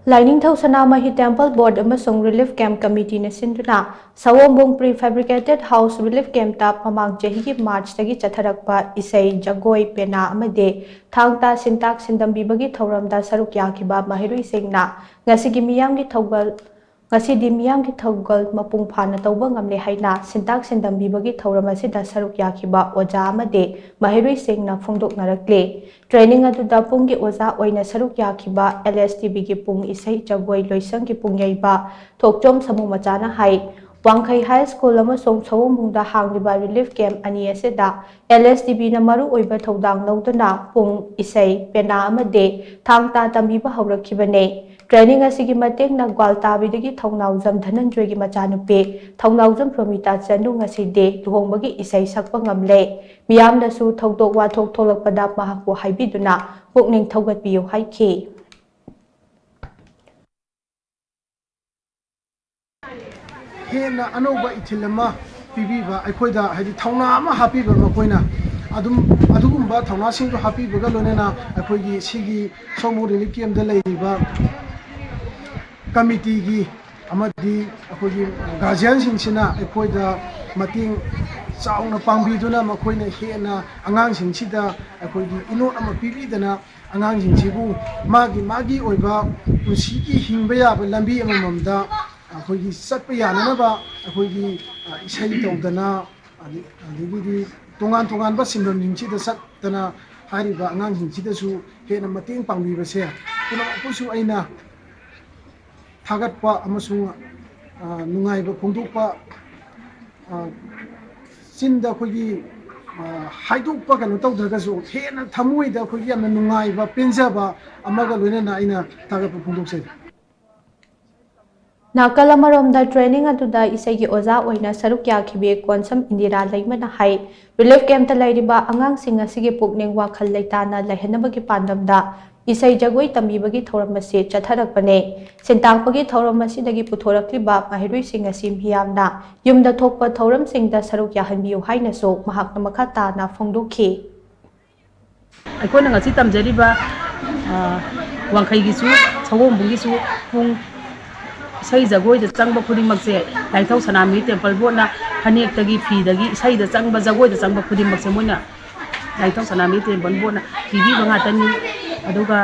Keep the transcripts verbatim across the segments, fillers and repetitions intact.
ꯂꯥꯏꯅꯤꯡꯊꯧ ꯁꯅꯥꯃꯍꯤ Temple Board ꯑꯃꯁꯨꯡ Relief Camp Committeeꯅ ꯁꯤꯟꯗꯨꯅ ꯁꯑꯣꯝꯕꯨꯡ Prefabricated House Relief Campꯇ ꯃꯃꯥꯡ ꯆꯍꯤꯒꯤ Marchꯇꯒꯤ ꯆꯠꯊꯔꯛꯄ ꯏꯁꯩ, ꯖꯒꯣꯏ, ꯄꯦꯅꯥ ꯑꯃꯗꯤ ꯊꯥꯡ ꯇꯥ ꯁꯤꯟꯇꯥꯛ ꯁꯤꯟꯗꯝꯕꯤꯕꯒꯤ ꯊꯧꯔꯝꯗ ꯁꯔꯨꯛ ꯌꯥꯈꯤꯕ ꯃꯍꯩꯔꯣꯏꯁꯤꯡꯅ ꯉꯁꯤꯒꯤ ꯃꯤꯌꯥꯝꯒꯤ ꯊꯧꯒꯜ ꯉꯁꯤꯗꯤ ꯃꯤꯌꯥꯝꯒꯤ ꯊꯧꯒꯜ ꯃꯄꯨꯡ ꯐꯥꯅ ꯇꯧꯕ ꯉꯝꯂꯦ ꯍꯥꯏꯅ ꯁꯤꯟꯇꯥꯛ ꯁꯤꯟꯗꯝꯕꯤꯕꯒꯤ ꯊꯧꯔꯝ ꯑꯁꯤꯗ ꯁꯔꯨꯛ ꯌꯥꯈꯤꯕ ꯑꯣꯖꯥ ꯑꯃꯗꯤ ꯃꯍꯩꯔꯣꯏꯁꯤꯡꯅ ꯐꯣꯡꯗꯣꯛꯅꯔꯛꯂꯤ꯫ Training ꯑꯗꯨꯗ ꯄꯨꯡꯒꯤ ꯑꯣꯖꯥ ꯑꯣꯏꯅ ꯁꯔꯨꯛ ꯌꯥꯈꯤꯕ LSTBꯒꯤ ꯄꯨꯡ ꯏꯁꯩ ꯖꯒꯣꯏ ꯂꯣꯏꯁꯪꯒꯤ ꯄꯨꯡ ꯌꯩꯕ ꯊꯣꯛꯆꯣꯝ ꯁꯃꯨ ꯃꯆꯥꯅ ꯍꯥꯏ, ꯋꯥꯡꯈꯩ High School ꯑꯃꯁꯨꯡ ꯁꯑꯣꯝꯕꯨꯡꯗ ꯍꯥꯡꯂꯤꯕ relief camp ꯑꯅꯤ ꯑꯁꯤꯗ LSTBꯅ ꯃꯔꯨ ꯑꯣꯏꯕ ꯊꯧꯗꯥꯡ ꯂꯧꯗꯨꯅ ꯄꯨꯡ ꯏꯁꯩ, ꯄꯦꯅꯥ ꯑꯃꯗꯤ ꯊꯥꯡ ꯇꯥ ꯇꯝꯕꯤꯕ ꯍꯧꯔꯛꯈꯤꯕꯅꯤ꯫ Training ꯑꯁꯤꯒꯤ ꯃꯇꯦꯡꯅ ꯒ꯭ꯋꯥꯜꯇꯥꯕꯤꯗꯒꯤ ꯊꯧꯅꯥꯎꯖꯝ ꯙꯅꯟꯖꯣꯏꯒꯤ ꯃꯆꯥꯅꯨꯄꯤ ꯊꯧꯅꯥꯎꯖꯝ ꯄ꯭ꯔꯣꯃꯤꯇꯥ ꯆꯅꯨ ꯉꯁꯤꯗꯤ ꯂꯨꯍꯣꯡꯕꯒꯤ ꯏꯁꯩ ꯁꯛꯄ ꯉꯝꯂꯦ꯫ ꯃꯤꯌꯥꯝꯅꯁꯨ ꯊꯧꯗꯣꯛ ꯋꯥꯊꯣꯛ ꯊꯣꯛꯂꯛꯄꯗ ꯃꯍꯥꯛꯄꯨ ꯍꯥꯏꯕꯤꯗꯨꯅ ꯄꯨꯛꯅꯤꯡ ꯊꯧꯒꯠꯄꯤꯌꯨ ꯍꯥꯏꯈꯤ꯫ ꯍꯦꯟꯅ ꯑꯅꯧꯕ ꯏꯊꯤꯜ ꯑꯃ ꯄꯤꯕꯤꯕ, ꯑꯩꯈꯣꯏꯗ ꯍꯥꯏꯗꯤ ꯊꯧꯅꯥ ꯑꯃ ꯍꯥꯞꯄꯤꯕ ꯃꯈꯣꯏꯅ꯫ ꯑꯗꯨꯝ ꯑꯗꯨꯒꯨꯝꯕ ꯊꯧꯅꯥꯁꯤꯡꯗꯣ ꯍꯥꯞꯄꯤꯕꯒ ꯂꯣꯏꯅꯅ ꯑꯩꯈꯣꯏꯒꯤ ꯁꯤꯒꯤ ꯁꯣꯃꯣ relief campꯇ ꯂꯩꯔꯤꯕ committeeꯒꯤ ꯑꯃꯗꯤ ꯑꯩꯈꯣꯏꯒꯤ guardianꯁꯤꯡꯁꯤꯅ ꯑꯩꯈꯣꯏꯗ ꯃꯇꯦꯡ ꯆꯥꯎꯅ ꯄꯥꯡꯕꯤꯗꯨꯅ ꯃꯈꯣꯏꯅ ꯍꯦꯟꯅ ꯑꯉꯥꯡꯁꯤꯡꯁꯤꯗ ꯑꯩꯈꯣꯏꯒꯤ ꯏꯅꯣꯠ ꯑꯃ ꯄꯤꯕꯤꯗꯅ ꯑꯉꯥꯡꯁꯤꯡꯁꯤꯕꯨ ꯃꯥꯒꯤ ꯃꯥꯒꯤ ꯑꯣꯏꯕ ꯄꯨꯟꯁꯤꯒꯤ ꯍꯤꯡꯕ ꯌꯥꯕ ꯂꯝꯕꯤ ꯑꯃꯃꯝꯗ ꯑꯩꯈꯣꯏꯒꯤ ꯆꯠꯄ ꯌꯥꯅꯅꯕ ꯑꯩꯈꯣꯏꯒꯤ, ꯑ, ꯏꯁꯩ ꯇꯧꯗꯅ, ꯑꯗ-, ꯑꯗꯒꯤꯗꯤ ꯇꯣꯉꯥꯟ ꯇꯣꯉꯥꯟꯕ ꯁꯤꯟꯐꯝꯁꯤꯡꯁꯤꯗ ꯆꯠꯇꯅ ꯍꯥꯏꯔꯤꯕ ꯑꯉꯥꯡꯁꯤꯡꯁꯤꯗꯁꯨ ꯍꯦꯟꯅ ꯃꯇꯦꯡ ꯄꯥꯡꯕꯤꯕꯁꯦ ꯄꯨꯝꯅꯃꯛꯄꯨꯁꯨ ꯑꯩꯅ ꯊꯥꯒꯠꯄ ꯑꯃꯁꯨꯡ, ꯑ, ꯅꯨꯡꯉꯥꯏꯕ ꯐꯣꯡꯗꯣꯛꯄ, ꯑ, ꯆꯤꯟꯗ ꯑꯩꯈꯣꯏꯒꯤ, ꯑ, ꯍꯥꯏꯗꯣꯛꯄ ꯀꯩꯅꯣ ꯇꯧꯗ꯭ꯔꯒꯁꯨ ꯍꯦꯟꯅ ꯊꯃꯣꯏꯗ ꯑꯩꯈꯣꯏꯒꯤ ꯌꯥꯝꯅ ꯅꯨꯡꯉꯥꯏꯕ, ꯄꯦꯟꯖꯕ ꯑꯃꯒ ꯂꯣꯏꯅꯅ ꯑꯩꯅ ꯊꯥꯒꯠꯄ ꯐꯣꯡꯗꯣꯛꯆꯔꯤ꯫ ꯅꯥꯀꯜ ꯑꯃꯔꯣꯝꯗ training ꯑꯗꯨꯗ ꯏꯁꯩꯒꯤ ꯑꯣꯖꯥ ꯑꯣꯏꯅ ꯁꯔꯨꯛ ꯌꯥꯈꯤꯕꯤ ꯀꯣꯟꯁꯝ ꯏꯟꯗꯤꯔꯥ ꯂꯩꯃꯅ ꯍꯥꯏ, relief campꯇ ꯂꯩꯔꯤꯕ ꯑꯉꯥꯡꯁꯤꯡ ꯑꯁꯤꯒꯤ ꯄꯨꯛꯅꯤꯡ ꯋꯥꯈꯜ ꯂꯩꯇꯥꯅ ꯂꯩꯍꯟꯅꯕꯒꯤ ꯄꯥꯟꯗꯝꯗ ꯏꯁꯩ ꯖꯒꯣꯏ ꯇꯝꯕꯤꯕꯒꯤ ꯊꯧꯔꯝ ꯑꯁꯤ ꯆꯠꯊꯔꯛꯄꯅꯤ꯫ ꯁꯤꯟꯇꯥꯛꯄꯒꯤ ꯊꯧꯔꯝ ꯑꯁꯤꯗꯒꯤ ꯄꯨꯊꯣꯔꯛꯂꯤꯕ ꯃꯍꯩꯔꯣꯏꯁꯤꯡ ꯑꯁꯤ ꯃꯤꯌꯥꯝꯅ ꯌꯨꯝꯗ ꯊꯣꯛꯄ ꯊꯧꯔꯝꯁꯤꯡꯗ ꯁꯔꯨꯛ ꯌꯥꯍꯟꯕꯤꯌꯨ ꯍꯥꯏꯅꯁꯨ ꯃꯍꯥꯛꯅ ꯃꯈꯥ ꯇꯥꯅ ꯐꯣꯡꯗꯣꯛꯈꯤ꯫ ꯑꯩꯈꯣꯏꯅ ꯉꯁꯤ ꯇꯝꯖꯔꯤꯕ, ꯑ, ꯋꯥꯡꯈꯩꯒꯤꯁꯨ ꯁꯒꯣꯜꯕꯟꯒꯤꯁꯨ ꯄꯨꯡ ꯏꯁꯩ ꯖꯒꯣꯏꯗ ꯆꯪꯕ ꯈꯨꯗꯤꯡꯃꯛꯁꯦ ꯂꯥꯏꯅꯤꯡꯊꯧ ꯁꯅꯥꯃꯍꯤ ꯇꯦꯝꯄꯜ ꯕꯣꯔꯗꯅ ꯐꯅꯦꯛꯇꯒꯤ, ꯐꯤꯗꯒꯤ, ꯏꯁꯩꯗ ꯆꯪꯕ, ꯖꯒꯣꯏꯗ ꯆꯪꯕ ꯈꯨꯗꯤꯡꯃꯛꯁꯦ ꯃꯣꯏꯅ ꯂꯥꯏꯅꯤꯡꯊꯧ ꯁꯅꯥꯃꯍꯤ ꯇꯦꯝꯄꯜ ꯕꯣꯔꯗꯅ ꯄꯤꯕꯤꯕ ꯉꯥꯛꯇꯅꯤ꯫ ꯑꯗꯨꯒ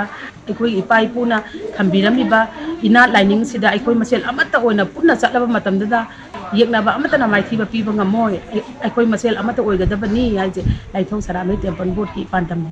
ꯑꯩꯈꯣꯏ ꯏꯄꯥ ꯏꯄꯨꯅ ꯊꯝꯕꯤꯔꯝꯃꯤꯕ ꯏꯅꯥꯠ ꯂꯥꯏꯅꯤꯡꯁꯤꯗ ꯑꯩꯈꯣꯏ ꯃꯁꯦꯜ ꯑꯃꯠꯇ ꯑꯣꯏꯅ ꯄꯨꯟꯅ ꯆꯠꯂꯕ ꯃꯇꯝꯗꯨꯗ ꯌꯦꯛꯅꯕ ꯑꯃꯠꯇꯅ ꯃꯥꯏꯊꯤꯕ ꯄꯤꯕ ꯉꯝꯃꯣꯏ꯫ ꯑꯩ-, ꯑꯩꯈꯣꯏ ꯃꯁꯦꯜ ꯑꯃꯠꯇ ꯑꯣꯏꯒꯗꯕꯅꯤ ꯍꯥꯏꯁꯦ ꯂꯥꯏꯅꯤꯡꯊꯧ ꯁꯅꯥꯃꯍꯤ ꯇꯦꯝꯄꯜ ꯕꯣꯔꯗꯀꯤ ꯄꯥꯟꯗꯝꯅꯤ꯫